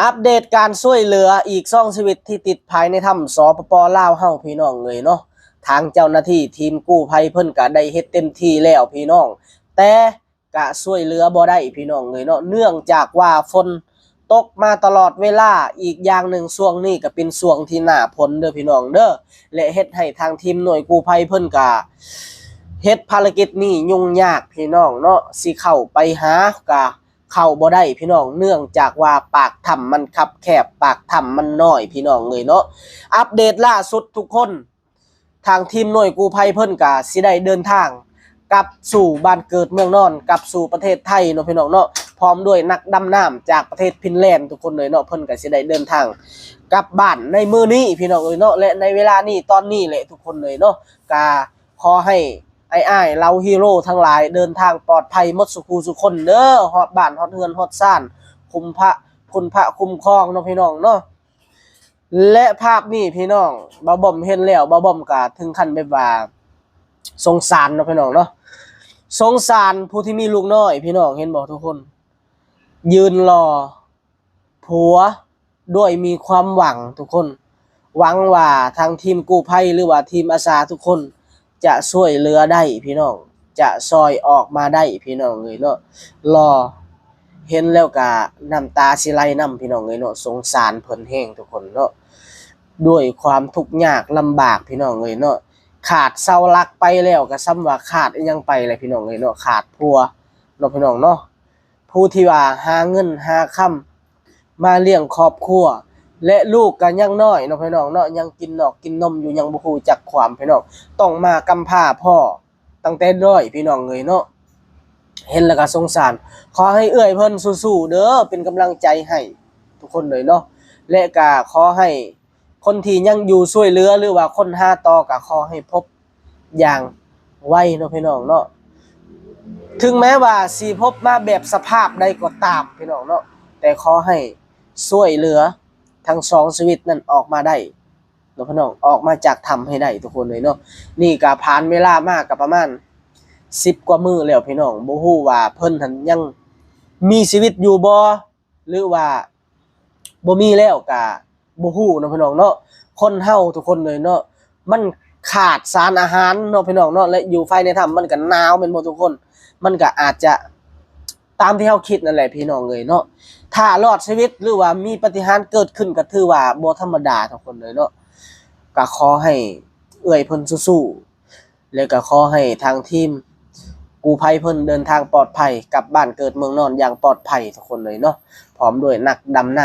ອັບເດດການຊ່ວຍເຫຼືອອີກສອງຊີວິດທີ່ຕິດພາຍໃນຖ້ຳ ສປປ ລາວເຮົາ ພີ່ນ້ອງເອີຍເນາະ, ທາງເຈົ້າໜ້າທີ່ທີມກູ້ໄພເພິ່ນກະໄດ້ເຮັດເຕັມທີ່ແລ້ວພີ່ນ້ອງ, ແຕ່ກະຊ່ວຍເຫຼືອບໍ່ໄດ້ພີ່ນ້ອງເອີຍເນາະ, ເນື່ອງຈາກວ່າຝົນຕົກມາຕະຫຼອດເວລາ, ອີກຢ່າງໜຶ່ງຊ່ວງນີ້ກະເປັນຊ່ວງທີ່ໜ້າຝົນເດີພີ່ນ້ອງເດີ, ແລະ ເຮັດໃຫ້ທາງທີມໜ່ວຍກູ້ໄພເພິ່ນກະເຮັດພາລະກິດນີ້ຫຍຸ້ງຍາກພີ່ນ້ອງເນາະ, ຊິເຂົ້າໄປຫາກະ ເຂົ້າບໍ່ໄດ້ພີ່ນ້ອງ, ເນື່ອງຈາກວ່າປາກຖ້ຳມັນຄັບແຄບ, ປາກຖ້ຳມັນນ້ອຍພີ່ນ້ອງເອີຍເນາະ. ອັບເດດລ່າສຸດທຸກຄົນ, ທາງທີມໜ່ວຍກູ້ໄພເພິ່ນກະຊິໄດ້ເດີນທາງກັບສູ່ບ້ານເກີດເມືອງນອນ, ກັບສູ່ປະເທດໄທເນາະພີ່ນ້ອງເນາະ, ພ້ອມດ້ວຍນັກດຳນ້ຳຈາກປະເທດຟິນແລນທຸກຄົນເລີຍເນາະ, ເພິ່ນກະຊິໄດ້ເດີນທາງກັບບ້ານໃນມື້ນີ້ພີ່ນ້ອງເອີຍເນາະ, ແລະ ໃນເວລານີ້ຕອນນີ້ແຫຼະທຸກຄົນເລີຍເນາະ, ກະ ຂໍໃຫ້ອ້າຍໆເຫຼົ່າຮີໂຣທັງຫຼາຍເດີນທາງປອດໄພໝົດສູ່ຄູ່ສູ່ຄົນເດີ, ຮອດບ້ານຮອດເຮືອນຮອດຊານ, ຄຸ້ມພະ ຄຸນພະຄຸ້ມຄອງເນາະພີ່ນ້ອງເນາະ. ແລະ ພາບນີ້ພີ່ນ້ອງ ບ່າວບອມເຫັນແລ້ວ ບ່າວບອມກະເຖິງຂັ້ນແບບວ່າສົງສານເນາະພີ່ນ້ອງເນາະ, ສົງສານຜູ້ທີ່ມີລູກນ້ອຍພີ່ນ້ອງ, ເຫັນບໍ່ທຸກຄົນ? ຢືນລໍ ຜົວດ້ວຍມີຄວາມຫວັງທຸກຄົນ, ຫວັງວ່າທາງທີມກູ້ໄພ ຫຼືວ່າທີມອາສາທຸກຄົນຈະຊ່ວຍເຫຼືອໄດ້ພີ່ນ້ອງ, ຈະຊ່ອຍອອກມາໄດ້ພີ່ນ້ອງເອີຍເນາະ. ລໍເຫັນແລ້ວກະນ້ຳຕາຊິໄຫຼນຳພີ່ນ້ອງເອີຍເນາະ, ສົງສານເພິ່ນແຮງທຸກຄົນເນາະ, ດ້ວຍຄວາມທຸກຍາກລຳບາກພີ່ນ້ອງເອີຍເນາະ, ຂາດເສົາຫຼັກໄປແລ້ວກະສ່ຳວ່າຂາດອີ່ຫຍັງໄປແຫຼະພີ່ນ້ອງເອີຍເນາະ, ຂາດຜົວເນາະພີ່ນ້ອງເນາະ. ຜູ້ທີ່ວ່າຫາເງິນຫາຄຳມາລ້ຽງຄອບຄົວ ແລະ ລູກກໍຍັງນ້ອຍເນາະພີ່ນ້ອງເນາະ, ຍັງກິນນອກກິນນົມຢູ່, ຍັງບໍ່ຮູ້ຈັກຄວາມພີ່ນ້ອງ, ຕ້ອງມາກຳພ້າພໍ່ຕັ້ງແຕ່ນ້ອຍພີ່ນ້ອງເອີຍເນາະ. ເຫັນແລ້ວກໍສົງສານ, ຂໍໃຫ້ເອື້ອຍເພິ່ນສູ້ໆເດີ, ເປັນກຳລັງໃຈໃຫ້ທຸກຄົນເລີຍເນາະ, ແລະ ກໍຂໍໃຫ້ຄົນທີ່ຍັງຢູ່ຊ່ວຍເຫຼືອ ຫຼືວ່າຄົ້ນຫາຕໍ່ ກໍຂໍໃຫ້ພົບ ຢ່າງໄວເນາະພີ່ນ້ອງເນາະ, ເຖິງແມ້ວ່າຊິພົບມາແບບສະພາບໃດກໍຕາມພີ່ນ້ອງເນາະ, ແຕ່ຂໍໃຫ້ຊ່ວຍເຫຼືອທັງສອງຊີວິດນັ້ນອອກມາໄດ້ເນາະພີ່ນ້ອງ, ອອກມາຈາກຖ້ຳໃຫ້ໄດ້ທຸກຄົນເລີຍເນາະ. ນີ້ກໍຜ່ານເວລາມາກໍປະມານສິບກວ່າມື້ແລ້ວພີ່ນ້ອງ, ບໍ່ຮູ້ວ່າເພິ່ນຫັ້ນຍັງມີຊີວິດຢູ່ບໍ່ ຫຼືວ່າບໍ່ມີແລ້ວກະບໍ່ຮູ້ເນາະພີ່ນ້ອງເນາະ. ຄົນເຮົາທຸກຄົນເລີຍເນາະ ມັນຂາດສານອາຫານເນາະພີ່ນ້ອງເນາະ, ແລະ ຢູ່ພາຍໃນຖ້ຳມັນກະໜາວແມ່ນບໍ່ທຸກຄົນ? ມັນກະອາດຈະຕາມທີ່ເຮົາຄິດນັ້ນແຫຼະພີ່ນ້ອງເອີຍເນາະ. ຖ້າລອດຊີວິດ ຫຼືວ່າມີປາຕິຫານເກີດຂຶ້ນ ກະຖືວ່າບໍ່ທຳມະດາທຸກຄົນເລີຍເນາະ. ກະຂໍໃຫ້ເອື້ອຍເພິ່ນສູ້ໆ ແລະ ກໍຂໍໃຫ້ທາງທີມກູ້ໄພເພິ່ນເດີນທາງປອດໄພ ກັບບ້ານເກີດເມືອງນອນຢ່າງປອດໄພທຸກຄົນເລີຍເນາະ, ພ້ອມດ້ວຍນັກດຳນ້ຳ